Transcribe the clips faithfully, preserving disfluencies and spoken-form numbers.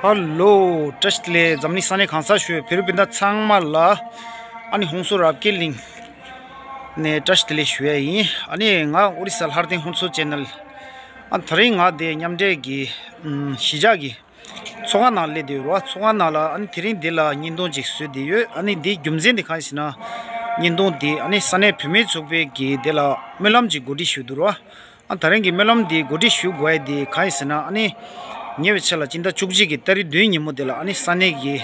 ཧ་ལོ། བཀྲ་ཤིས་བདེ་ལེགས། འཛམ་གླིང་ས་གནས་གང་སར་བཞུགས་བོད་རིགས་སྤུན་ཟླ་ཚང་མ་ལ། ཨ་ནི་ཧོང་སོ་རབ་རྒྱས་གླིང་ནས་བཀྲ་ཤིས་བདེ་ལེགས་ཞུ་ཡ་ཡིན། ཨ་ནི་ང་ཨོ་རི་ས་ལྷ་ལྡན་ཧོང་སོ་ཅེ་ནལ། ཨ་ད་རིང་ང་དེ་མཉམ་འབྲེལ་གྱི་ཨམ་གཞིས་ཆགས་ཀྱི་ཚོགས་ཁང་ནང་སླེབས་བསྡད་ཡོད་རེད་བ། ཚོགས་ཁང་ནང་ལ་ཨ་ནི་དེ་རིང་འདི་ལ་བརྙན་ཐུང་ཅིག་བཟོས་བསྡད་ཡོད། ཨ་ནི་འདིའི་རྒྱུ་མཚན་དེ་གང་ཡིན་ཟེར་ན། བརྙན་ཐུང་འདི་ཨ་ནི་ས་གནས་བུད་མེད་ཚོགས་པའི་གི་དེ་ལ་སྨོན་ལམ་ཅིག་གོ་སྒྲིག་ཞུས་འདུག་རེད་བ། ཨ་ད་རིང་གི་སྨོན་ལམ་འདི་གོ་སྒྲིག་ཞུ་དགོས་ཡ་འདི་གང་ཡིན་ཟེར་ན། ཨ་ནི་ཉེ་བའི་ཆར་ལ་སྤྱི་ཟླ་བཅུ་གཅིག་གི་ཏ་རིག་བདུན་ཉིན་མོ་དེ་ལ་ཨ་ནི་ས་གནས་ཀྱི་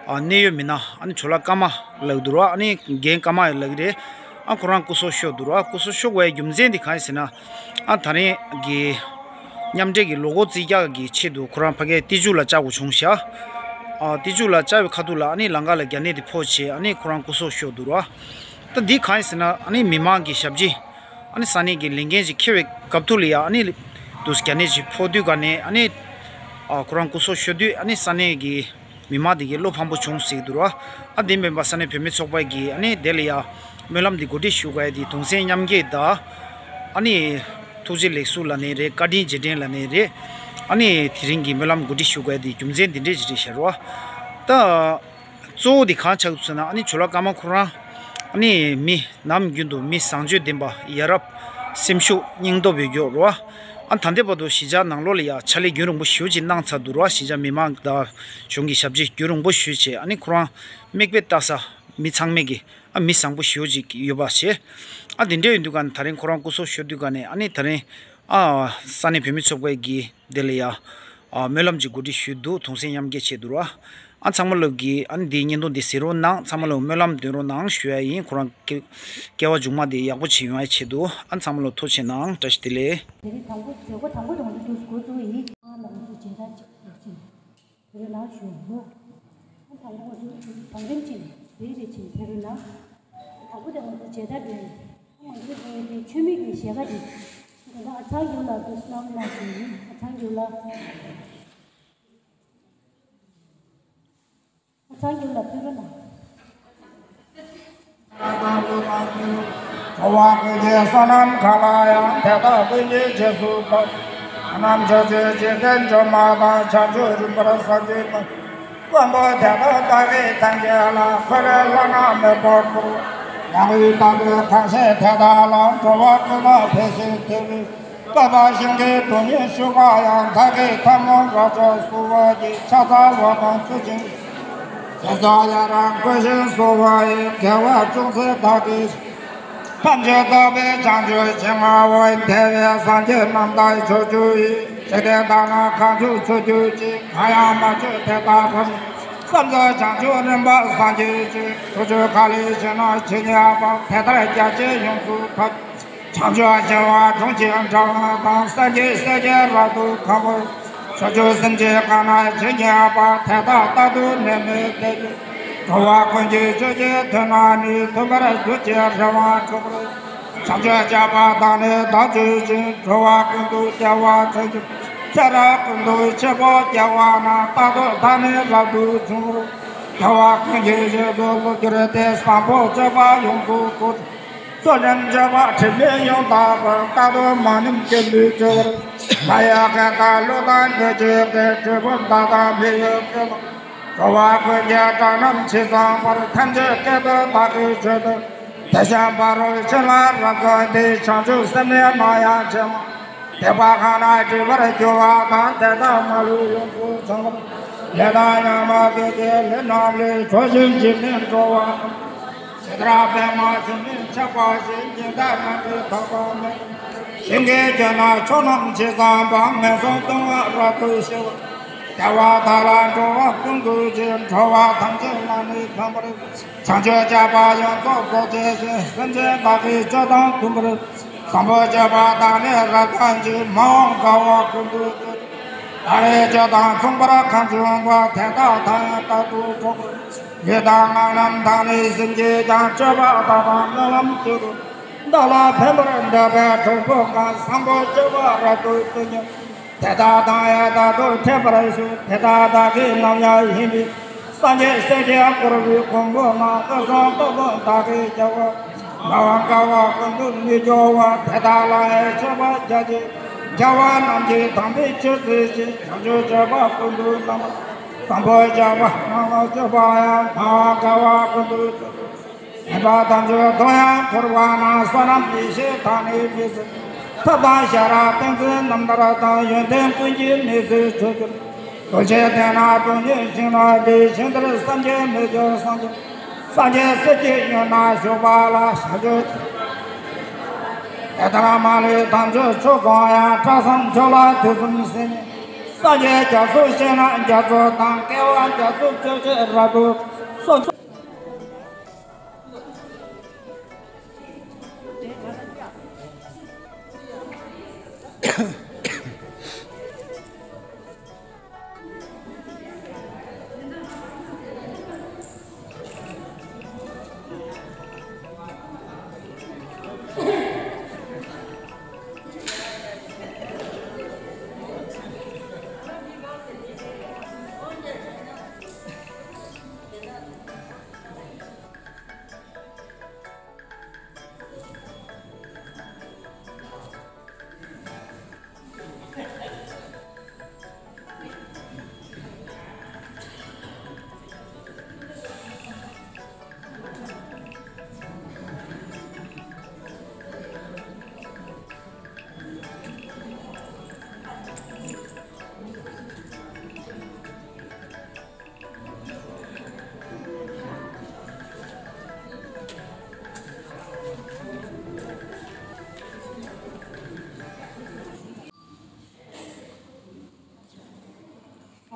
ཨ་གནད་ཡོད་མི་སྣ་ཨ་ནི་ཇོ་ལགས་ཀརྨ་ལགས་འདུག་ར། ཨ་ནི་རྒན་ཀརྨ་ཡ་ལགས་རེད། ཨ་ཁོ་རང་སྐུ་སྲོག་ཤོར་འདུག་ར། སྐུ་སྲོག་ཤོར་དགོས་ཡ་རྒྱུ་མཚན་འདི་གང་ཡིན་ཟེར་ན། ཨ་ད་རིང་གི་མཉམ་འབྲེལ་གྱི་ལོ་འཁོར་རྩིས་རྒྱག་གི་ཆེད་དུ་ཁོ་རང་ཕ་གིའི་རྟེན་མཇུག་ལ་བཅར་དགོས་བྱུང་ཤག་ཨ་རྟེན་མཇུག་ལ་བཅར་བའི་ཁ་ཐུག་ལ་ཨ་ནི་ལམ་ཁ་ལ་རྒྱ་ནད་དེ་ཕོག་བྱས་ཨ་ནི་ཁོ་རང་སྐུ་སྲོག་ཤོར་འདུག་ར། ད་འདི་གང་ཡིན་ཟེར་ན། ཨ་ནི་མི་མང་གི་ཞབས་ཕྱི། ཨ་ནི་ས་གནས་ཀྱི་ལས་འགན་ཅིག་འཁྱེར་བའི་སྐབས་ཐོག་ལ་ཡ། ཨ་ནི་དུས་རྒྱ་ནད་ཅིག་ཕོག་དུས་ག་ནས་ཨ་ནི་ཨ་ཁོ་རང་སྐུ་སྲོག་ཤོར་དུས་ཨ་ནི་ས་གནས་ཀྱི་མི་མང་དེ་གའི་བློ་ཕམ་པོ་བྱུང་ཟེར་གྱི་འདུག་ར། ཨ་དེ་མིན་པ་ས་གནས་བུད་མེད་ཚོགས་པ་གིས་ཨ་ནི་དེ་ལ་ཡ་སྨོན་ལམ་འདི་གོ་སྒྲིག་ཞུ་དགོས་ཡ་དེ་གདུང་སེམས་མཉམ་སྐྱེད་དང་། ཨ་ནི་ཐུགས་རྗེ་ལེགས་གསོལ་ལབ་ནའི་རེད། བཀའ་དྲིན་རྗེས་དྲན་ལབ་ནའི་རེད། ཨ་ནི་དེ་རིང་གི་སྨོན་ལམ་གོ་སྒྲིག་ཞུ་དགོས་ཡ་དེ་རྒྱུ་མཚན་འདི་འདྲས་ཅིག་རེད་ཤག་ར། ད། གཙོ་བོ་དེ་གང་ཆགས་འདུག་ཟེར་ན། ཨ་ནི་ཇོ་ལགས་ཀརྨ་ཁོ་རང་ཨ་ནི་མི་ནམ་རྒྱུན་དུ་མི་བཟང་སྤྱོད་ལྡན་པ། ཡ་རབས་སེམས་ཤུགས་སྙིང་སྟོབས་ཡོད་རྒྱུ་རེད་བ། ཨ་ད་ལྟའི་བར་དུ་གཞིས་ཆགས་ནང་ལོགས་ལ་ཡ་ཕྱག་ལས་རྒྱུན་རིང་པོ་ཞེ་པོ་ཅིག་གནང་ཚར་འདུག་རེད་བ། གཞིས་ཆགས་མི་མང་དང་གཞུང་གི་ཞབས་ཕྱི་རྒྱུན་རིང་པོ་ཞུས་བྱས། ཨ་ནི་ཁོ་རང་མིག་དཔེ་ལྟ་ས་མི་ཚང་མས་ཀྱི་ཨ་མི་བཟང་པོ་ཞེ་པོ་ཅིག་ཡོད་པ་བྱས། ཨ་དེ་འདྲ་ཡིན་དུས་ག་ནས་ད་རིང་ཁོ་རང་སྐུ་སྲོག་ཤོར་དུས་ག་ནས་ཨ་ནི་ད་རིང་ཨ་ས་གནས་བུད་མེད་ཚོགས་པའི་གི་དེ་ལ་ཡ། ཨ་སྨོན་ལམ་ཅིག་གོ་སྒྲིག་ཞུས་འདུག་གདུང་སེམས་མཉམ་སྐྱེད་ཆེད་དུ་ར། ཨ་ཚང་མ་ལོག་གིས་ཨ་ནི་འདིའི་བརྙན་ཐུང་འདི་གཟིགས་རོགས་གནང་། ཚང་མ་ལོག་སྨོན་ལམ་འདོན་རོགས་གནང་ཞུ་ཡ་ཡིན། ཁོ་རང་སྐྱེ་སྐྱེ་བ་མཇུག་མ་དེ་ཡག་པོ་བྱེད་ཡོང་ཡ་ཆེད་དུ། ཨ་ཚང་མ་ལོག་ཐུགས་རྗེ་གནང་། བཀྲ་ཤིས་བདེ་ལེགས། དེ་རིང་དང་པོ་མཛད་སྒོ་དང་པོ་དང་པོ་དུས་སུ་འགོ་བཙུགས་ཡིན། ཨ་ལགས་སོ། མཇལ་དར་ཅིག་ཡོད་ཅིང་། དེ་རིང་ལགས་ཞུ་ཡིན། ཨ་དང་པོ་དུས་སུ་དང་རིམ་ཅིག་རེ་རེ་བྱིན། དེ་རིང་ལ་དང་པོ་དང་པོ་མཇལ་དར་འདོན་ཡིན། ང་ཚོའི་དེ་ཆོས་མེད་ཀྱི་ཞལ་ཁ་དེ། ད་ལྟ་ཨ་ཚང་རྒྱུག་ལ་དུ་སྣང་མ་ཞུ་ཡིན། ཨ་ཚང་རྒྱུག་ལ། ཨ་ཚང་རྒྱུག་ལ་ཕེབས་རོགས་གནང་། འགྲོ་བ་ཀུན་གྱི་བསོད་ནམས་གང་ལ་ཡང་། དེ་དག་ཀུན་གྱི་རྗེས་སུ་བབ། ནམ་མཁའ་ཇི་བཞིན་འཇིག་རྟེན་སྒྲོན་མ་དང་། བྱང་ཆུབ་རིམ་པར་སངས་རྒྱས་པ། མགོན་པོ་དེ་དག་བདག་གིས་ཐམས་ཅད་ལ། འཁོར་བའི་བླ་ན་མེད་པར་བསྐོར། མ་ལུས་བདག་པོས་གང་བཞེད་དེ་དག་ལ། འགྲོ་བ་ཀུན་ལ་ཕན་ཞིང་བདེ་བའི། བསྐལ་པ་ཞིང་གི་དོན་ཉིད་ཞུ་བ་ཡང་། བདག་གིས་ཐལ་མོ་སྦྱར་ཕྱིར་གསོལ་བ་འདེབས། ཕྱག་འཚལ་བ་དང་མཆོད་ཅིང་། ཞེས་སོགས་ཡི་རང་བསྐུལ་ཞིང་གསོལ་བ་ཡི། དགེ་བ་ཅུང་ཟད་བདག་གིས། ཐམས་ཅད་རྫོགས་པའི་བྱང་ཆུབ་ཤིང་ལྔ་པོ། འདུལ་བའི་སངས་རྒྱས་རྣམས་དང་ཕྱོགས་བཅུ་ཡི། འཇིག་རྟེན་དག་ན་གང་བཞུགས་ཕྱོགས་བཅུའི་ཕྱིར། གང་ཡང་མ་བྱོན་དེ་དག་རྣམས། བསམ་རྫོགས་བྱང་ཆུབ་རིམ་པ་བསམ་གྱིས་ཕྱིར། ཕྱོགས་བཅུ་ག་ལས་བྱོན་ནས་ཇི་སྙེད་པ། དེ་དག་རྒྱ་ཆེར་ཡོངས་སུ་གྲགས། བྱང་ཆུབ་ཤིང་དབང་དྲུང་འཆར་འགྲོ་བ་དང་། སངས་རྒྱས་སྲས་ཀྱི་རབ་ཏུ་དགའ་བར། ཕྱོགས་བཅུའི་སེམས་ཅན་གང་ན་ཇི་སྙེད་པ། དེ་དག་རྟག་ཏུ་ནད་མེད་བདེ་ཞིང་། འགྲོ་བ་ཀུན་གྱི་སྤྱོད་ཕྱིར་ཐོས་ན་ནི། མཐུན་པར་གྱུར་ཅིང་རེ་བ་འགྲུབ་པར། བྱང་ཆུབ་སྤྱད་པ་དང་ནི་བདག་མཆོད་ཅིང་། འགྲོ་བ་ཀུན་ཏུ་བདེ་བ་འབྱུང་ཕྱིར། ཚེ་རབས་ཀུན་ཏུ་ཆོས་པོ་རྒྱལ་བ་རྣམས། རྟག་ཏུ་བདག་ནི་རབ་ཏུ་འབྱུང་བར། བདེ་བ་ཀུན་གྱི་རྗེས་སུ་བསླུར་གྱུར་ཏེ། བཟང་པོ་སྤྱོད་པ་ཡོངས་སུ་རྫོགས། ཚུལ་ཁྲིམས་སྤྱོད་པ་དྲི་མེད་ཡང་དག་པར། རྟག་ཏུ་མ་ནུམ་སྐྱེས་བུས་སྤྱོད་པར། མ་གཡོས་མཁས་དང་བློ་དང་ནུས་ཀྱིས་བརྟན། གྲོས་པོ་བདག་དང་མི་གཡོ་སྐྱེས་དང་། འགྲོ་བ་ཀུན་གྱི་དགྲ་རྣམས་ཇི་ཙམ་པར། ཐམས་ཅད་སྐད་དུ་བདག་གིས་ཆོས་བསྟན། དེ་བཞིན་ཕ་རོལ་ཕྱིན་ལ་རབ་འབྱོངས་ཏེ། བྱང་ཆུབ་སེམས་ནི་ནམ་ཡང་བརྗེད་མ། སྡིག་པ་གང་ན་སྒྲིབ་པར་གྱུར་པ་དག། དེ་དག་མ་ལུས་ཡོངས་སུ་བྱང་བར། ལས་དང་ཉོན་མོངས་སྡིག་པའི་ལས་རྣམས་ལས། གྲོལ་ཞིང་འཇིག་རྟེན་འགྲོ་བ་དང་། ཇི་ལྟར་པདྨ་འབྱུང་གནས་ཆགས་པ་བཞིན། ཉི་ཟླ་ནམ་མཁའི་འཕགས་པ་མེ་ཏོག་བཞིན། ཞིང་གི་རྒྱུད་ན་ཕྱོགས་རྣམས་ཇི་ཙམ་པ། ངན་སོང་སྡུག་བསྔལ་རབ་ཏུ་ཞི་བ། བདེ་བ་དག་ལ་འགྲོ་བ་ཀུན་འདུ་ཞིང་། འགྲོ་བ་ཐམས་ཅད་ལ་ནི་ཕན་པར། བྱང་ཆུབ་སྤྱད་པ་ཡོངས་སུ་རྫོགས་བྱེད་ཅིང་། སེམས་ཅན་བདག་གི་སྤྱོད་དང་མཐུན་པར། བཟང་པོ་སྤྱོད་པ་དག་ནི་རབ་བརྟན་ཅིང་། མ་འོངས་དགའ་བ་ཀུན་ཏུ་སྤྱོད། བདག་ལས་སྤྱོད་དང་མཚུངས་པར་གང་བྱུང་བ། དེ་དག་མཐའ་ཡས་རྟག་ཏུ་འགྲུབ་པར། ལུས་དང་ངག་རྣམས་དང་ནི་སེམས་ཀྱིས་ཀྱང་། སྤྱོད་པ་དག་དང་སྨོན་ལམ་བཅས་ཀུན། བདག་ལ་ཕན་པར་འདོད་པའི་དྲང་པོ་གང་། བཟང་པོ་སྤྱོད་པ་རབ་ཏུ་བསྟེན་ཅིང་། དེ་དག་མཐའ་ཡས་རྟག་ཏུ་འཐད་པར་ཤོག། དེ་དག་བདག་གིས་ནམ་ཡང་ཡིན་པས། སངས་རྒྱས་སྲས་ཀྱིས་བསྐོར་བའི་གོ་འཕང་རྣམས། སྐལ་བཟང་རྟག་ཏུ་བདག་གིས་རྒྱལ་བ། མ་འོངས་དགའ་བ་ཀུན་ཏུ་ནི་སྐྱོང་བ། དེ་དག་ལ་ཡང་མཆོད་པ་རྒྱ་ཆེར། རྒྱལ་བ་རྣམས་ཀྱི་དམ་པའི་ཆོས་བརྩོན་ཅིང་། བྱང་ཆུབ་སྤྱོད་པ་ཀུན་ཏུ་བསླབ་པ། བཟང་པོ་བྱ་བ་རྣམས་ལ་སྤྱོད་པ་ཡང་སྨྲ་བ་དགའ་བ་ཀུན་ཏུ་སྤྱོད། ངན་པ་དང་ཆོས་དུ་ཡང་འཁོར་བ་ན་བསོད་ནམས་ཡེ་ཤེས་དང་ནི་མི་ཟད། ཐབས་དང་བྱ་ར་ཏིང་འཛིན་རྣམ་ཐར་དང་ཡོན་ཏན་ཀུན་གྱི་མི་ཟད་མཆོག་གྱུར། རྡོ་རྗེ་གདན་ན་སྟོང་ཉིད་ཞིང་ན་བདེ་ཞིང་དེར་སངས་རྒྱས་མི་འགྱུར་སངས་རྒྱས། སངས་རྒྱས་སྲས་ཀྱི་ཡུལ་ན་བཞུགས་པ་ལ་ཞབས་ཀྱུ། དེ་ལྟར་མ་ལུས་དམ་ཆོས་ཕྱོགས་གང་ཡང་། སྐྲ་བསམ་མཆོག་ལ་དུས་གསུམ་གསལ་ནས། སངས་རྒྱས་རྒྱ་མཚོ་ཞེས་ན་རྒྱ་མཚོ་དང་། བསྐལ་པ་རྒྱ་མཚོ་བཅོ་བརྒྱད་རབ་ཏུ་སོ་སོ།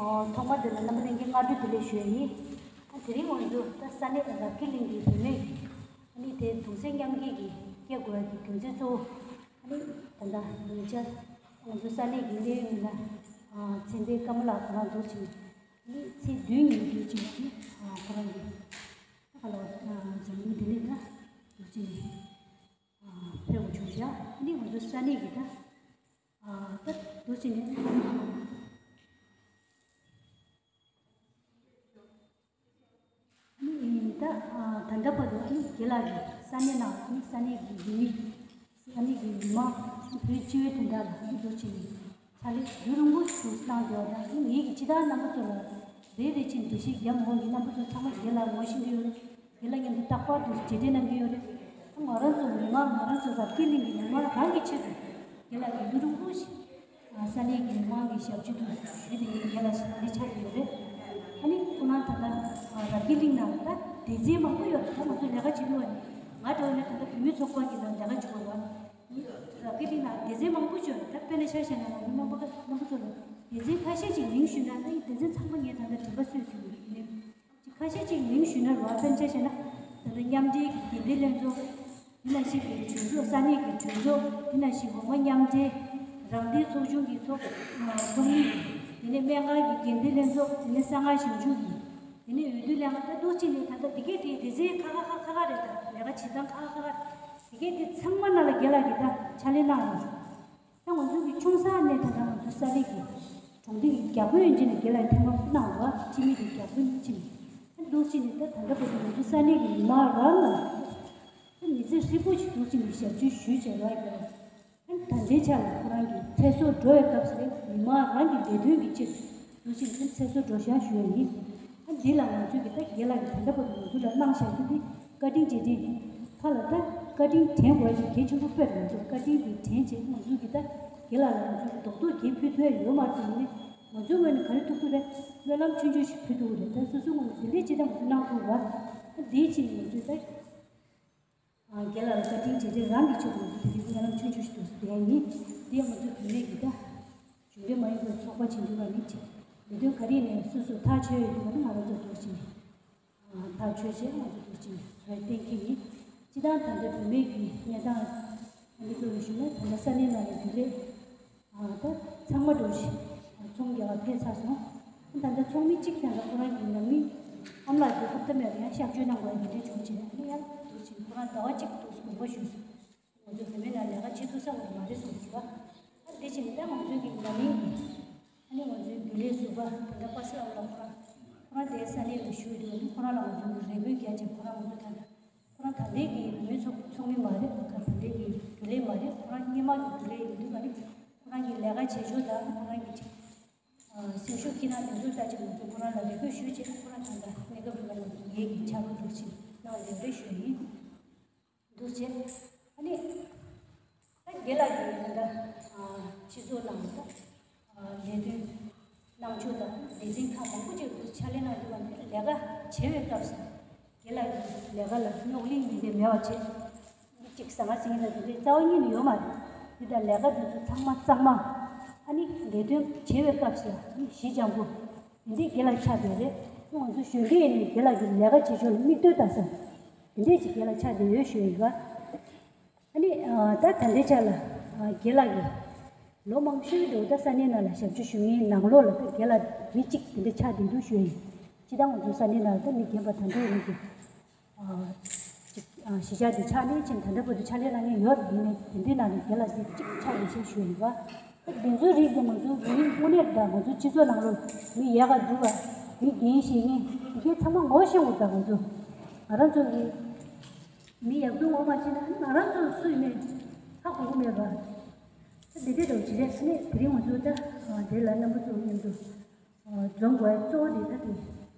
ཨོ། ཐོག་མར་འདི་ལ་རྣམ་པ་ལྷན་རྒྱས་སྔ་དྲོ་བདེ་ལེགས་ཞུ་ཡ་ཡིན། ཨ། དེ་རིང་ང་ཚོ་ད་ས་གནས་རབ་རྒྱས་གླིང་གི་བུད་མེད་ཀྱི་ཨ་ནི་དེ་གདུང་སེམས་མཉམ་སྐྱེད་ཀྱི་སྐྱེ་དགོས་ཡ་གི་རྒྱུ་མཚན་གཙོ་བོ། ཨ་ནི་ད་ལྟ་ཉེ་ཆར་ང་ཚོ་ས་གནས་ཀྱི་གནད་ཡོད་མི་སྣ། ཨ། མཚན་ལྡན་ཀརྨ་ལགས་ཁོ་རང་འདུག་ཅིང་ཨ་ནི་ཚེས་བདུན་ཉིན་འདུག་ཅིང་ཨ་ནི། ཨ། ཁོ་རང་གི་ད་ག་ལ་འཛམ་གླིང་འདི་ནས་ད་འདུག་ཅིང་ཨ་ཕེབས་པ་བྱུང་བཞག་ཨ་ནི་ང་ཚོ་ས་གནས་ཀྱི་ད། ཨ། ད་འདུག་ཅིང་ནས། ཨ་ནི་ད་ཨ་ད་ལྟ་བར་དུ་ཨ་ནི་རྒན་ལགས་ཀྱིས་ས་གནས་ནང་ཨ་ནི་ས་གནས་ཀྱི་ཡུལ་མི། ཨ་ནི་གི་མི་མང་བོད་སྤྱི་བའི་དོན་དག་ལ་ཨ་ནི་འདུག་ཅིང་ནས་ཕྱག་ལས་རྒྱུན་རིང་པོ་ཞིག་གནང་བསྡད་པ་དང་། ཨ་ནི་ངེད་ཀྱིས་ཇི་ལྟར་རྣམ་པ་ཚོ་ལ་རེ་རེ་བཞིན་འགྲེལ་བཤད་རྒྱབ་མ་དགོས་ཀྱི། རྣམ་པ་ཚོ་ཚང་མ་རྒན་ལགས་ངོ་ཤེས་ཀྱི་ཡོད་རེད། རྒན་ལགས་མཉམ་དུ་རྟག་པར་དུ་མཇལ་འཕྲད་གནང་གི་ཡོད་རེད། ང་རང་ཚོ་མི་མང་། ང་རང་ཚོ་རབ་རྒྱས་གླིང་གི་མི་མང་རང་གི་ཆེད་དུ་རྒན་ལགས་ཀྱིས་ཡུན་རིང་པོ་ཞིག་ས་གནས་ཀྱི་མི་མང་གི་ཞབས་ཕྱི་དུ་ཞུས་ཏེ་ངས་རྒན་ལགས་ཞིག་ད་ལྟ་ཆགས་ཀྱི་ཡོད་རེད། ཨ་ནི་ཁོ་རང་ད་ལྟ་རབ་རྒྱས་གླིང་ནང་ད་སྡེ་ཚན་མང་པོ་ཡོད་རེད། ད་ང་ཚོ་ལས་ཀ་བྱེད་དུས་བ་ནི་ང་འདྲ་བོ་ནི་ད་ལྟ་བུད་མེད་ཚོགས་པ་གི་ནང་ལས་ཀ་བྱེད་དགོས་རེད། རབ་རྒྱས་གླིང་ནང་སྡེ་ཚན་མང་པོ་ཡོད་རེད། ད་དཔེར་ན་ཆ་བཞག་ན་ང་ཚོ་རྣམ་པ་རྣམ་པ་ཚོ་ལ་སྡེ་ཚན་ཁ་ཤས་ཅིག་མིང་ཞུས་ན། ད་སྡེ་ཚན་ཚང་མ་ངས་ད་ལྟ་དྲན་པ་གསོས་ཟིན་ཡོད་ནི། ཁ་ཤས་ཅིག་མིང་ཞུས་ན་རོགས། དཔེར་ཆ་བཞག་ན་ད་ལྟ་མཉམ་འབྲེལ་གྱི་འགན་འཛིན་ལྷན་ཚོགས། དེ་ནང་བཞིན་གྱི་གྲོས་ཚོགས། ས་གནས་ཀྱི་གྲོས་ཚོགས། དེ་ནང་བཞིན་འོག་མ་མཉམ་འབྲེལ། རང་བདེན་ཚོགས་ཆུང་གི་ཚོགས་ཚོགས་མི། དེ་ནས་སྨན་ཁང་གི་འགན་འཛིན་ལྷན་ཚོགས། དེ་ནས་གསང་སྔགས་ཞིབ་འཇུག་གི། དེ་ནས་འོས་བསྡུ་ལྷན་ཁང་། ད་འདུག་ཅིག་ནས་ད་ལྟ་འདི་གའི་དེ་སྡེ་ཚན་ཁག་ཁག་ཁག་ཁག་རེད། ད་ལས་ཀ་བྱེད་སྟངས་ཁག་ཁག་ཁག་རེད། འདི་གའི་དེ་ཚང་མ་ནང་ལ་རྒན་ལགས་ཀྱིས་ད་ཕྱག་ལས་གནང་ཡོད། ད་ང་ཚོ་གི་ཆུང་ས་ནས་ད་ལྟ་ང་ཚོ་ས་གནས་ཀྱི་གྲོང་སྡེ་གི་རྒྱ་བོད་ཡན་ཆད་ནས་རྒན་ལགས་ཐེངས་མ་གནང་བ། སྤྱི་མི་དེ་རྒྱ་བོད་ནས་སྤྱི་མི། ཨ། འདུག་ཅིག་ནས་ད་ད་ལྟ་བར་དུ་ང་ཚོ་ས་གནས་ཀྱི་མི་མང་རང་ལ་ཨ་མི་ཚེ་ཧྲིལ་པོ་ཞིག་འདུག་ཅིག་ནས་ཞབས་ཕྱི་ཞུས་བྱས་རག་ཡོད། ཨ། ད་ལྟའི་ཆ་ལ་ཁོ་རང་གི་ཚེ་སྲོག་འགྲོ་བའི་སྐབས་སུ་མི་མང་རང་གི་ལས་དོན་གྱི་ཆེད་དུ་འདུག་ཅིག་ནས་ཚེ་སྲོག་འགྲོ་བཞག་ཞུ་ཡ་ཡིན། ཨ། འདི་ལ་ང་ཚོས་ཀྱི་ད་རྒན་ལགས་ཀྱིས་ད་ལྟ་བར་དུ་ང་ཚོ་ལ་གནང་བཞག་རྒྱུ་འདི་བཀའ་དྲིན་རྗེས་དྲན། ཁ་ལ་ད་བཀའ་དྲིན་དྲན་དགོས་ཡ་ཞིག་གལ་ཆེན་པོ་དཔེ་རེད། ང་ཚོ་བཀའ་དྲིན་འདི་དྲན་བྱས། ང་ཚོ་གི་ད་རྒན་ལགས་ལ་ང་ཚོ་གི་རྡོག་རྡོག་འགན་ཕུལ་ཐུབ་ཡ་ཡོད་མ་རེད་དེ། ཡིན་ནའི་ང་ཚོའི་ངོས་ནས་ག་རེ་ཐུབ་ཐུབ་རེད། སྨོན་ལམ་ཆུང་ཆུང་ཞིག་ཕུལ་ཐུབ་ཀྱི་རེད། ད་སོ་སོའི་ངོས་ནས་དེ་འདྲའི་ཅི་ལྟར་ང་ཚོ་གནང་ཐུབ་ར། ད་འདིའི་ཕྱིར་ང་ཚོས་ད་རྒན་ལགས་ལ་བཀའ་དྲིན་རྗེས་དྲན་རང་གི་ཆེད་དུ་ང་ཚོ་དེ་རིང་སྨོན་ལམ་ཆུང་ཆུང་ཞིག་འདུག་ཟེར་ཡ་ཡིན། འདི་ཡང་ང་ཚོ་བུད་མེད་ཀྱི་ད་གཞུང་འབྲེལ་མ་ཡིན་པའི་ཚོགས་པ་བྱེད་འདུག་པ་ནི་ཅིག་ལས་དོན་ག་རེ་ནས་སོ་སོ་ཐག་ཆོད་ཡོད་འདུག་པ་ནི་ང་རང་ཚོ་འདུག་ཅིང་། ཐག་ཆོད་བྱས་ང་ཚོ་འདུག་ཅིང་བཟོ་གཏན་འཁེལ་ཡིན། སྤྱི་བཏང་ད་ལྟ་བུད་མེད་ཀྱི་གནས་སྟངས་ཨ་ནི་གཙོ་བོ་ཞུས་ན། ད་ལྟ་ས་གནས་ནང་ལ་རྒྱུན་ལས་ད་ཚང་མ་འགྲོ་ཞིང་ཚོང་རྒྱག་པར་ཕེབས་ཚར་སོང་། ད་ལྟ་ཚོགས་མི་གཅིག་ད་ལྟ་ཁོ་རང་གི་ནང་མི་ཨ་མ་ལགས་དེ་ཧབ་ཏ་མེད་པ་ཡང་གཤག་བཅོས་གནང་དགོས་པའི་གྲ་སྒྲིག་བྱུང་བྱས། ཨ་ནི་ཡང་འདུག་ཅིང་ཁོ་རང་ཟླ་བ་གཅིག་འདུག་དགོངས་པ་ཞུས་སོང་། ང་ཚོ་བུད་མེད་ནང་ལས་ཀ་བྱེད་ཐུབ་ས་འོ་མ་རེད་གསུངས་ཟིན་པ། ཨ། དེ་བཞིན་ད་ང་ཚོའི་གི་ནང་མི་གི་ཨ་ནི་ང་ཚོའི་རྒྱུན་ལས་ཟུར་པ་ད་ལྟ་པ་སེ་ཨ་མ་ལགས་ཁོ་རང་། ཁོ་རང་དེའི་ས་གནས་ལ་བཞུགས་ཡོད་དུས་ཁོ་རང་ལ་ང་ཚོ་གི་རེ་སྐུལ་རྒྱག་བྱས། ཁོ་རང་ང་ཚོ་ད་ལྟ་ཁོ་རང་ད་ལྟའི་གི་བུད་མེད་ཚོགས་ཚོགས་མི་མ་རེད། ད་ལྟའི་གི་རྒྱུན་ལས་མ་རེད། ཁོ་རང་སྔོན་མ་གི་རྒྱུན་ལས་ཡིན་དུས་ཨ་ནི་ཁོ་རང་གི་ལས་ཀ་བྱེད་ཕྱོགས་དང་ཁོ་རང་གི་ཅིག་སེམས་ཤུགས་ཁྱེད་རང་དེ་ཚོ་ལྟ་ཅིག་ང་ཚོ་ཁོ་རང་ལ་རེ་སྐུལ་ཞུས་བྱས། ཁོ་རང་ད་ལྟ་གནས་སྐབས་རིང་ལ་ང་ཚོ་ངེད་ཀྱི་ཕྱག་རོགས་འདུག་ཅིག་གནང་བ་རེ་རེ་ཞུ་ཡ་ཡིན། འདུག་བྱས། ཨ་ནི། ད་རྒན་ལགས་ཀྱིས་ད་ལྟ་སྤྱི་ཚོགས་ནང་ད་ལས་དོན་གནང་ཕྱོགས་དང་ལས་འཛིན་ཁག་མང་པོ་ཅིག་ཏུ་ཕྱག་ལས་གནང་དུས་ཙམ་ནས་ལས་ཀ་བྱེད་པའི་སྐབས་སུ་རྒན་ལགས་ཀྱི་ལས་ཀ་ལ་རྙོག་གླེང་ཡིན་པའི་མེད་པ་བྱས། མི་གཅིག་ཟ་ང་ཟིང་ལ་དེ་འདྲའི་རྩ་བ་ཉིད་ནས་ཡོད་མ་རེད། དེ་ལྟར་ལས་ཀ་དེ་ཚོ་ཚང་མ་གཙང་མ། ཨ་ནི་ལས་དོན་བྱེད་པའི་སྐབས་སུ་ཨ་ནི་ཞི་འཇམ་པོ། དེ་འདྲའི་རྒན་ལགས་ཆགས་བསྡད་རེད། ང་ཚོ་གཞོན་སྐྱེས་ཡིན་ནའི་རྒན་ལགས་ཀྱི་ལས་ཀ་བྱེད་ཕྱོགས་ལ་མིག་ལྟོས་ལྟ་ས། དེ་འདྲའི་ཅིག་རྒན་ལགས་ཆགས་བསྡད་ཡོད་ཞུ་ཡི་ག་ཨ་ནི་ཨ་ད་ད་ལྟའི་ཆ་ལ་ཨ་རྒན་ལགས་ཀྱིས་ལོ་མང་ཤོས་འདུག་ད་ས་གནས་ནང་ལ་ཞབས་ཕྱི་ཞུ་མཁན་ནང་ལོགས་ལ་ད་རྒན་ལགས་རིགས་གཅིག་དེ་འདྲ་ཆགས་བསྡད་འདུག་ཞུ་ཡི། སྤྱིར་བཏང་ང་ཚོ་ས་གནས་ནང་ལ་ད་མི་རྒན་པ་ད་འདྲ་ཡིན་གྱི་ཨ་ཅིག་ཨ་གཞིས་ཆགས་འདི་ཆགས་ནས་ཕྱིན་ད་ལྟ་བར་དུ་ཕྱག་ལས་གནང་མཁན་ཡོད་རེད། ཡིན་ནའི་དེ་འདྲའི་ནང་ནས་རྒན་ལགས་འདི་གཅིག་ཆགས་རེད་ཅེས་ཞུ་ཡི་ག་ད་འདི་ཚོའི་རིགས་འདི་ང་ཚོ་མི་དངོས་གནས་ད་ང་ཚོ་སྤྱི་ཚོགས་ནང་ལོགས་མི་ཡག་ག་འདུག་ག་མི་རྒན་ཞེད་མཁན་དེ་གའི་ཚང་མ་ངོ་ཤེས་དགོས། ད་ང་ཚོ་ང་རང་ཚོ་གི་མི་ཡག་སྡུག་ངོ་མ་ཤེས་ན་ང་རང་ཚོ་སུ་ཡིན་མིན་ཧ་གོ་གི་མེད་པ། ད་འདི་འདྲའི་འདྲ་བོ་ཅིག་རེད། ཨ་ནི་དེ་རིང་ང་ཚོ་ད་དེ་ལ་རྣམ་པ་ཚོ་མཉམ་དུ་འཛོམས་དགོས་གཙོ་བོ་དེ་ད་དེ་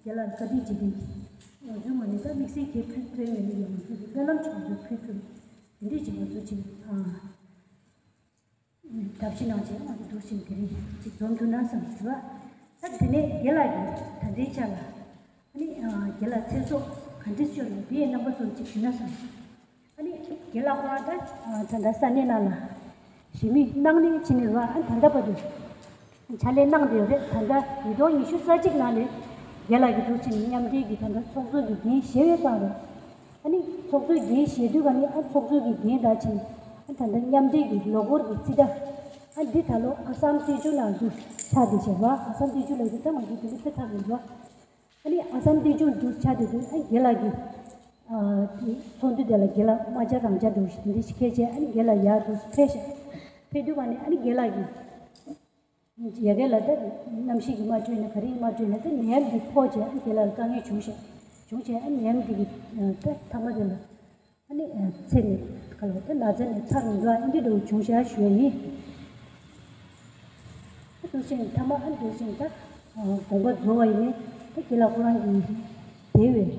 རྒན་ལགས་བཀའ་དྲིན་རྗེས་དྲན་གྱི་ང་ཚོའི་ངོས་ནས་ད་དམིགས་བསལ་གྱི་ཕུལ་ཐུབ་མེད་ནི་ཡང་ང་ཚོ་གི་སྨོན་ལམ་ཆུང་ཚོ་ཕུལ་ཐུབ་དེ་འདྲའི་ཅིག་ང་ཚོ་ཅིག་གྲབས་གཞི་གནང་བྱས་ང་ཚོ་འདུག་ཕྱིན་དེ་རིང་ཅིག་འཛོམས་ཐུབ་ན་བསམ་ཞུ་བ། ད་དེ་ནས་རྒན་ལགས་ཀྱིས་ད་ལྟའི་ཆ་ལ་ཨ་ནི་རྒན་ལགས་ཚེ་སྲོག་ག་འདྲས་ཤོར་ནས་དེའི་རྣམ་པ་ཚོ་ཅིག་ཞུས་ན་བསམ། ཨ་ནི་རྒན་ལགས་ཁོ་རང་ད་ད་ལྟ་ས་གནས་ནང་ལ་གཞིས་མི་གནང་ནས་ཕྱིན་ནས་ར་ཨ་ད་ལྟ་བར་དུ་ཕྱག་ལས་གནང་བསྡད་ཡོད་རེད། ད་ལྟ་ཉིས་སྟོང་ཉི་ཤུ་རྩ་གཅིག་ནང་ལས་རྒན་ལགས་ཀྱི་འདུག་ཕྱིན་མཉམ་འབྲེལ་གྱི་ད་ལྟ་ཚོགས་གཙོ་གི་འགན་བཞེས་ཡོད་ཙང་རེད། ཨ་ནི་ཚོགས་གཙོའི་འགན་བཞེས་དུས་ག་ནི་ཨ་ཚོགས་གཙོ་གི་འགན་ད་ཕྱིན་ཨ་ད་ལྟ་མཉམ་འབྲེལ་གྱི་ལོ་འཁོར་གྱི་རྩིས་ཁྲ་ཨ་འདི་ད་ལོ་ཨ་སམ་སྲིད་གཞུང་ནང་དུ་ཆགས་བསྡད་བཞག་པ། ཨ་སམ་སྲིད་གཞུང་ལ་དུ་ད་ང་ཚོ་དེ་འདྲ་ཐད་ཐག་མི་འདུག་ཨ་ནི་ཨ་སམ་སྲིད་གཞུང་དུ་ཆགས་བསྡད་དུས་ཨ་རྒན་ལགས་ཀྱི་ཨ་དེ་ཚོགས་འདུ་དེ་ལ་རྒན་ལགས་རྨ་བྱ་རང་བྱ་འདྲ་བོ་ཞིག་དེ་འདྲ་ཞིག་འཁེལ་བྱས་ཨ་ནི་རྒན་ལགས་ཡར་དུ་ཕེབས་ཤག་ཕེབས་དུས་ག་ནི་ཨ་ནི་རྒན་ལགས་ཀྱིས་ཡ་གི་ལ་ད་གནམ་གཤིས་ཀྱི་མ་འཕྲོད་ན་ག་རེ་མ་འཕྲོད་ན་ད་ནད་ཡམས་འདི་ཕོག་བྱས་ཨ་རྒན་ལགས་ལ་དཀའ་ངལ་བྱུང་ཤག་བྱུང་བྱས་ཨ་ནད་ཡམས་འདི་གི་ད་ཐ་མ་དེ་ལ་ཨ་ནི་ཚེ་ནས་ག་ལ་ད་ན་ཚ་ནས་ཚར་མི་འདུག་ཨ་འདི་འདྲ་བོ་བྱུང་ཤག་ཞུ་ཡ་ཡིན། ཨ་འདུག་ཕྱིན་ཐ་མ་ཨ་འདུག་ཕྱིན་ད་དགོངས་པ་རྫོགས་པ་ཡིན་ནའི་ད་རྒན་ལགས་ཁོ་རང་གི་དེ་བས་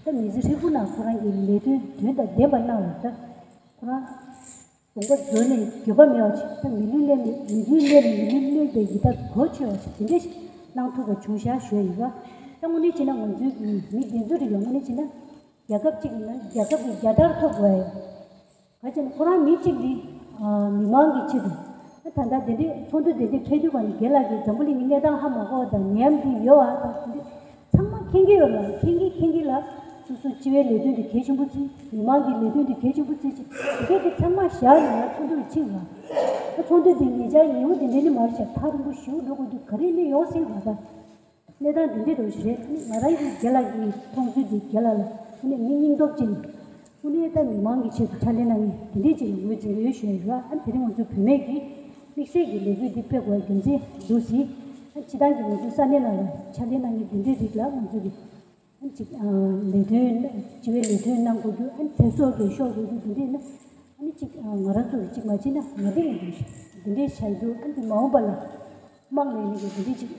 ད་མི་ཚེ་ཧྲིལ་པོ་ནང་ཁོ་རང་གི་ལས་དོན་དོན་དང་ལྡན་པ་གནང་བ་ད་ཁོ་རང་དགོངས་པ་རྫོགས་ནས་འགྱོད་པ་མེད་པ་ཞིག་ད་མི་ལུས་ལེན་ནས་མི་ལུས་ལེན་ནས་མི་ལུས་གནོད་པའི་ཡི་དྭགས་གོ་ཆོད་པ་ཞིག་དེ་འདྲ་ཞིག་གནང་ཐུབ་པ་བྱུང་ཤག་ཞུ་ཡ་ཡིན་པ། ད་དངོས་གནས་བྱས་ན་ང་ཚོའི་གི་མི་འདི་ཚོ་རིགས་ལ་དངོས་གནས་བྱས་ན་རྒྱལ་ཁབ་གཅིག་ཡིན་ན་རྒྱལ་ཁབ་ཀྱི་རྒྱལ་དར་ཐོབ་དགོས་ཡ་ཡོད། ག་ཅི་ན་ཁོ་རང་མི་གཅིག་འདི་མི་མང་གི་ཆེད་དུ་ད་ད་ལྟ་དེ་འདྲའི་ཚོགས་འདུ་དེ་འདྲའི་འཕྲད་དུས་ག་ནི་རྒན་ལགས་ཀྱིས་འཛམ་བུ་གླིང་གི་གནས་སྟངས་ཧ་མ་གོ་བ་དང་ནད་ཡམས་འདི་ཡོད་བ་དང་དེ་འདྲའི་ཚང་མ་མཁྱེན་གྱི་ཡོད་ལ་མཁྱེན་གྱི་མཁྱེན་གྱི་ལ་སོ་སོ་སྤྱི་པའི་ལས་དོན་དེ་གལ་ཆེན་པོ་བརྩི། མི་མང་གི་ལས་དོན་དེ་གལ་ཆེན་པོ་བརྩི་ཅིག་དེ་གའི་དེ་ཚང་མ་བཞག་ནས་ཡར་ཚོགས་འདུར་ཕྱིན་བ། ད་ཚོགས་འདུ་དེ་ཉེ་ཆར་ཉིན་མོ་དེ་འདྲ་ནི་མར་བཞག་ཐག་རིང་པོ་ཞིག་འགྲོ་དགོས་དུས་ག་རེ་ནི་ཡོང་སྲིད་བ་ད། གནས་སྟངས་འདི་འདྲ་འདྲ་བོ་ཞིག་རེད། ང་རང་གིས་རྒན་ལགས་ཀྱི་མཐོང་ཚུལ་འདི་རྒན་ལགས་ལ་དངོས་གནས་མི་སྙིང་སྟོབས་ཅན། དངོས་གནས་ད་མི་མང་གི་ཆེད་དུ་ཕྱག་ལས་གནང་མཁན་དེ་འདྲས་ཅིག་ལ་ངོས་འཛིན་གྱི་ཡོད་ཞུ་ཡ་ཡོད། ཨ་དེ་རིང་ང་ཚོ་བུད་མེད་ཀྱིས་དམིགས་བསལ་གྱི་ལས་འགུལ་འདི་སྤེལ་དགོས་རྒྱུ་མཚན་འདུག་ཟིན། ཨ་སྤྱིར་བཏང་གི་ང་ཚོ་ས་གནས་ནང་ལ་ཕྱག་ལས་གནང་མཁན་དེ་འདྲའི་རིགས་ལ་ང་ཚོ་གི་ཨ་ཅིག་ཨ་ལས་དོན་སྤྱི་པའི་ལས་དོན་གནང་དགོས་རྒྱུ་ཨ་ཚེ་སྲོག་གི་ཤོར་དགོས་རྒྱུ་དེ་འདྲས་ན་ཨ་ནི་ཅིག་ཨ་ང་རང་ཚོ་གི་ཅིག་མ་བྱེད་ན་ང་འདི་ཡིན་འདུག་ཞེས་དེ་འདྲས་བྱ་རྒྱུ་ཨ་འདི་མ་འོངས་པ་ལ་དམག་ལས་ནི་གི་དེ་འདྲས་ཅིག་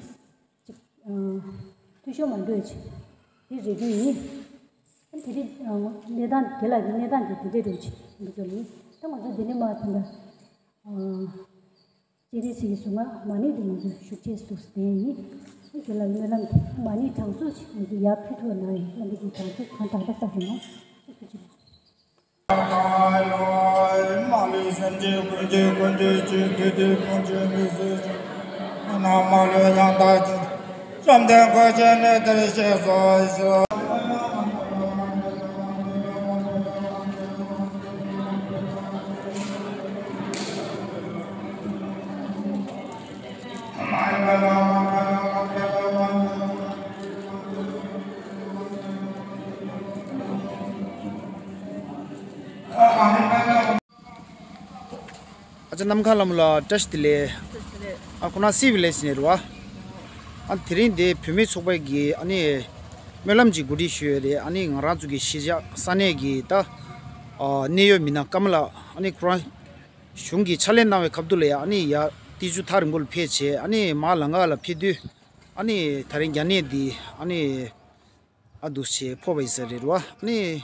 ཅིག་ཨ་འཐུས་ཤོར་མ་འགྲོ་ཡ་ཅིག་དེ་རེ་རྒྱུ་ཡིན། ཨ་དེ་རིང་ཨ་གནས་སྟངས་དེ་ལ་གི་གནས་སྟངས་དེ་དེ་འདྲས་འགྲོ་ཅིག་འདི་ཚོ་ལ་ཡིན། ད་ང་ཚོ་འདི་ནས་མ་ད་ལྟ་ཨ་སྤྱི་བདེ་སྲིད་ཀྱི་གཟུངས་སྔགས་མ་ཎི་དེ་ང་ཚོ་ཤུགས་ཆེ་སུ་བསྟན་ཡིན། ཨ་དེ་ལ་སྨོན་ལམ་དེ་མ་ཎི་གྲངས་གསོག་ཅིག་ང་ཚོ་ཡར་ཕུལ་ཐུབ་ན་ཡིན། ཨ་འདི་གི་གྲངས་གསོག་གང་དྲག་པ་ས་རེད་ན་ཨ་ཐུགས་རྗེ་ཆེ། ཨ་ཅག་ནམ་མཁའ་ལྷ་མོ་ལགས་བཀྲ་ཤིས་བདེ་ལེགས། ཨ་ཁོ་ན་སི་བི་ལེ་ཟེར་ནས་རེད་བ། ཨ་དེ་རིང་འདི་བུད་མེད་ཚོགས་པ་གིས་ཨ་ནི་སྨོན་ལམ་གྱི་གོ་སྒྲིག་ཞུས་ཡོད་རེད། ཨ་ནི་ང་རང་ཚོ་གི་གཞིས་ཆགས་ས་གནས་ཀྱི་ད་ཨ་གནད་ཡོད་མི་སྣ་ཀརྨ་ལགས་ཨ་ནི་ཁོ་རང་གཞུང་གི་ཕྱག་ལས་གནང་བའི་སྐབས་དུ་ལ་ཡ་ཨ་ནི་ཡ་ ཏི་ཇུ་ཐག་རིང་པོ་ལ་ཕེབས་བྱས། ཨ་ནི་མར་ལམ་ཁ་ལ་ཕེབས་དུས། ཨ་ནི་ད་རིང་རྒྱ་ནད་འདི་ཨ་ནི་ཨ་འདུག་སེ་ཕོག་པ་ཡིན་ས་རེད་བ། ཨ་ནི་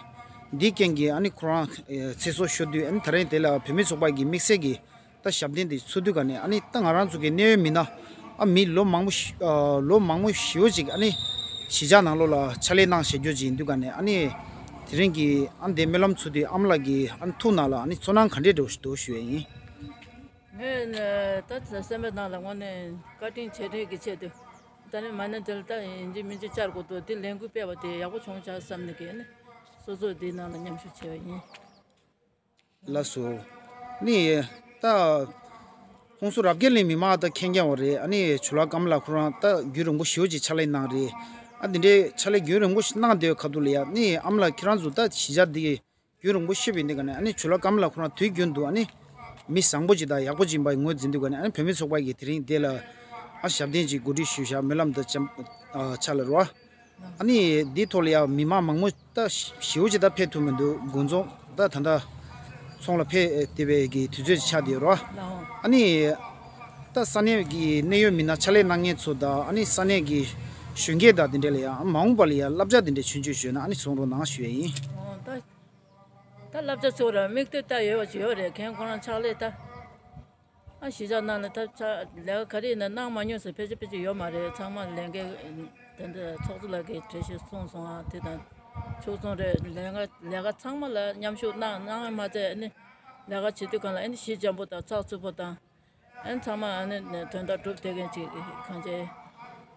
འདིའི་རྐྱེན་གྱིས་ཨ་ནི་ཁོ་རང་ཚེ་སྲོག་ཤོར་དུས། ཨ་ནི་ད་རིང་དེ་ལ་བོད་མི་ཚོགས་པ་གི་དམིགས་བསལ་གྱི་ད་ཞབས་བརྟན་དེ་ཚུགས་དུས་ག་ནས། ཨ་ནི་ད་ང་རང་ཚོ་གི་གནད་ཡོད་མི་སྣ་ཨ་མི་ལོ་མང་པོ་ཞིག་ཨ་ལོ་མང་པོ་ཞེ་པོ་ཅིག་ཨ་ནི་གཞིས་ཆགས་ནང་ལོགས་ལ་ཕྱག་ལས་གནང་བཞག་རྒྱུ་ཅིག་ཡིན་དུས་ག་ནས། ཨ་ནི་དེ་རིང་གི་ཨ་ནི་དེ་སྨོན་ལམ་ཚུགས་དུས་ཨ་མ་ལགས་ཀྱི་ཨ་ནི་ཐུགས་ནང་ལ་ཨ་ནི་ཚོར་སྣང་ག་འདྲས་འདྲ་བོ་ཞིག་འདུག་ཞུ་ཡས་ཡིན། ངས་ད་སེམས་པའི་ནང་ལ་དངོས་གནས་བཀའ་དྲིན་རྗེས་དྲན་གྱི་ཆེད་དུ། ད་ནི་མ་ཎི་འདི་ལ་ད་ཡིན་གཅིག་མིན་གཅིག་བཅར་དགོས་འདུག་འདི་ལས་འགུལ་སྤེལ་བ་དེ་ཡག་པོ་བྱུང་ཤག་བསམ་ནས་གི་ནི་སོ་སོ་འདིའི་ནང་ལ་མཉམ་ཞུགས་བྱས་པ་ཡིན། ལགས་སོ། ནི་ད་ཧོན་སུར་རབ་རྒྱས་གླིང་མི་མང་ད་མཁྱེན་རྐྱང་བ་རེད། ཨ་ནི་ཇོ་ལགས་ཀམ་ལགས་ཁོ་རང་ད་རྒྱུན་རིང་པོ་ཞེ་པོ་ཅིག་ཕྱག་ལས་གནང་རེད། ཨ་འདི་འདྲའི་ཕྱག་ལས་རྒྱུན་རིང་པོ་ཞིག་གནང་བསྡད་པའི་ཁ་ཐུག་ལ་ཡ། ནི་ཨ་མ་ལགས་ཁྱེད་རང་ཚོ་ད་གཞིས་ཆགས་འདི་རྒྱུན་རིང་པོ་ཤི་བའི་འདི་ག་ནས། ཨ་ནི་ཇོ་ལགས་ཀམ་ལགས་ཁོ་རང་དུས་རྒྱུན་དུ་ཨ་ནི་མི་བཟང་པོ་ཅིག་དང་ཡག་པོ་ཅིག་ཡིན་པ་ངོས་འཛིན་དུས་ག་ནས། ཨ་ནི་བོད་མི་ཚོགས་པ་གིས་དེ་རིང་འདི་ལ་ཨ་ཞབས་བརྟན་ཅིག་གོ་སྒྲིག་ཞུས་ཤག་སྨོན་ལམ་དང་ཅམ་ཨ་ཕྱག་ལ་རོ། ཨ་ནི་འདིའི་ཐོག་ལ་ཡང་མི་མང་མང་པོ་ད་ཞེ་པོ་ཅིག་ད་ཕེབས་ཐུབ་མི་འདུག་དགོན་རྫོང་ད་ད་ལྟ་ཚོང་ལ་ཕེབས་བསྡད་པའི་གི་དུས་ཚོད་ཅིག་ཆགས་བསྡད་ཡོད་རོ། ལའོ། ཨ་ནི་ད་ས་གནས་ཀྱི་གནད་ཡོད་མི་སྣ་ཕྱག་ལས་གནང་མཁན་ཚོ་དང་། ཨ་ནི་ས་གནས་ཀྱི་གཞོན་སྐྱེས་དང་དེ་འདྲ་ལ་ཡང་མ་འོངས་པ་ལ་ཡང་བསླབ་བྱ་དེ་འདྲ་ཆུང་ཆུང་ཞུས་ན་ཨ་ནི་གསུང་རོགས་གནང་ཞུ་ཡས་ཡིན། ཨོ་ད་ད་བསླབ་བྱ་ཚོ་ར་དམིགས་གཏད་ད་ཡོད་པ་ཅིག་ཡོད་རེད། མཁན་ཁོ་རང་ཕྱག་ལས་ད། ཨ་གཞིས་ཆགས་ནང་ལ་ད་ཆ་ལས་ཀ་ག་རེ་ཡིན་ན་གནང་མ་མྱོང་ཟེར་ཕལ་ཆེར་ཕལ་ཆེར་ཡོད་མ་རེད། ཚང་མ་ལས་འགན་དེ་འདྲ་ཚོགས་གཙོ་ལགས་ཀྱིས་གྲོས་གཞི་གསུངས་སོང་ཨ། དེ་དང་ཕྱོགས་མཚུངས་རེད། ལས་ཀ་ལས་ཀ་ཚང་མ་ལ་མཉམ་ཞུགས་གནང་གནང་བ་མ་ཚད་ཨ་ནི་ལས་ཀ་བྱེད་དུས་གང་ལ་ཨ་ནི་གཞི་འཇམ་པོ་དང་ཚགས་ཚུད་པོ་དང་། ཨ་ནི་ཚང་མ་ཨ་ནི་དོན་དག་སྒྲུབ་བསྡད་མཁན་ཅིག་གང་ཅི་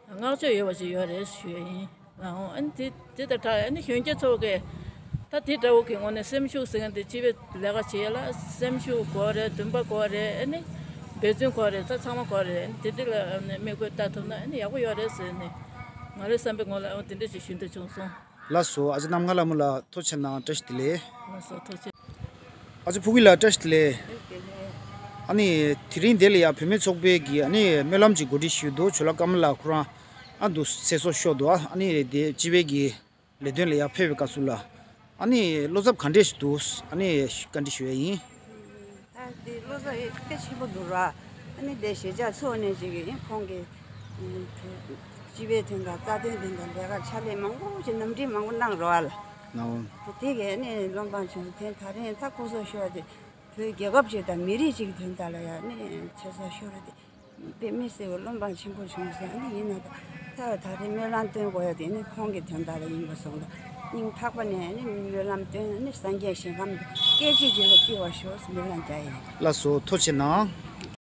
བསྔགས་བརྗོད་ཡོད་པ་ཞིག་ཡོད་རེད་ཞུ་ཡ་ཡིན། ཨ་ཨོ་ཨ་ནི་དེ་དེ་ལྟར་དྲག་ཨ་ནི་གཞོན་སྐྱེས་ཚོ་གིས་ད་དེ་འདྲ་བོ་གི་ངོ་ནས་སེམས་ཤུགས་ཟེར་མཁན་དེ་སྤྱི་པའི་ལས་ཀ་བྱེད་ཡ་ལ་སེམས་ཤུགས་དགོས་རེད། འདུན་པ་དགོས་རེད། ཨ་ནི་འབད་བརྩོན་དགོས་རེད། ད་ཚང་མ་དགོས་རེད། ཨ་ནི་དེ་འདྲ་ལ་ཨ་ནི་དམིགས་དཔེ་བལྟ་ཐུབ་ན་ཨ་ནི་ཡག་པོ་ཡོད་རེད་ཟེར་ནས་ང་རའི་བསམ་པའི་ངོ་ལ་ཨ་དེ་འདྲ་ཞིག་ཞུ་འདོད་བྱུང་སོང་། ལགས་སོ། ཨ་ཅག་རྣམ་ལྔ་ལྷ་མོ་ལགས་ཐུགས་རྗེ་གནང་། བཀྲ་ཤིས་བདེ་ལེགས། ལགས་སོ་ཐུགས་རྗེ། ཨ་ཅག་ཕུག་གི་ལགས་བཀྲ་ཤིས་བདེ་ལེགས། ཨ་ནི་དེ་རིང་འདི་ལ་ཡ་བུད་མེད་ཚོགས་པའི་གི་ཨ་ནི་སྨོན་ལམ་གྱི་གོ་སྒྲིག་ཞུས་འདུག་ཇོ་ལགས་ཀམ་ལགས་ཁོ་རང་ཨ་འདུག་ཚེ་སྲོག་ཤོར་འདུག་ཨ་ནི་དེ་སྤྱི་པའི་གི་ལས་དོན་ལ་ཡ་ཕེབས་པའི་སྐབས་སུ་ལ་ཨ་ནི་བློ་འཚབ་ག་འདྲས་ཤིག་འདུག་ཨ་ནི་བཀའ་འདྲི་ཞུ་ཡ་ཡིན། ད་དེ་བློ་འཚབ་ཡེ་གལ་ཆེན་པོ་འདུག་ར། ཨ་ནི་དེ་གཞིས་ཆགས་ཚོ་ནས་ཅིག་ཡིན་ཁོང་གི་སྤྱི་པའི་དོན་དང་རྩ་དོན་དོན་དང་ལས་ཀ་ཕྱག་ལས་མང་པོ་ཞིག་ནམ་རྒྱུན་མང་པོ་གནང་རོགས་ཨ་ལ། ནའོ། དེ་གས་ནི་བློ་འབངས་ཆུང་དེ་ད་རིང་ད་སྐུ་སྲོག་ཤོར་དེ་བོད་རྒྱལ་ཁབ་ཅིག་དང་མི་རིགས་ཅིག་དོན་དག་ལ་ཡང་ནི་ཚེ་སྲོག་ཤོར་དེ་དཔེ་མི་སྲིད་པའི་བློ་འབངས་ཆེན་པོ་བྱུང་ཟེར། ཨ་ནི་ཡིན་ན་ད་ད་རིང་སྨོན་ལམ་སྟོན་དགོས་ཡ་དེ་ནི་ཁོང་གི་དོན་དག་ལ་ཡིན་པ་སོང་ད་སྙིང་ཐག་པ་ནས་ནི་སྨོན་ལམ་སྟོན་ནི་སངས་རྒྱས་ཞིང་ཁམས་སྐད་ཅིག་ཅིག་ལ་སྐྱེ་བར་ཤོག་སྨོན་ལམ་རྒྱག་ཡིན། ལགས་སོ་ཐུགས་རྗེ་གནང་།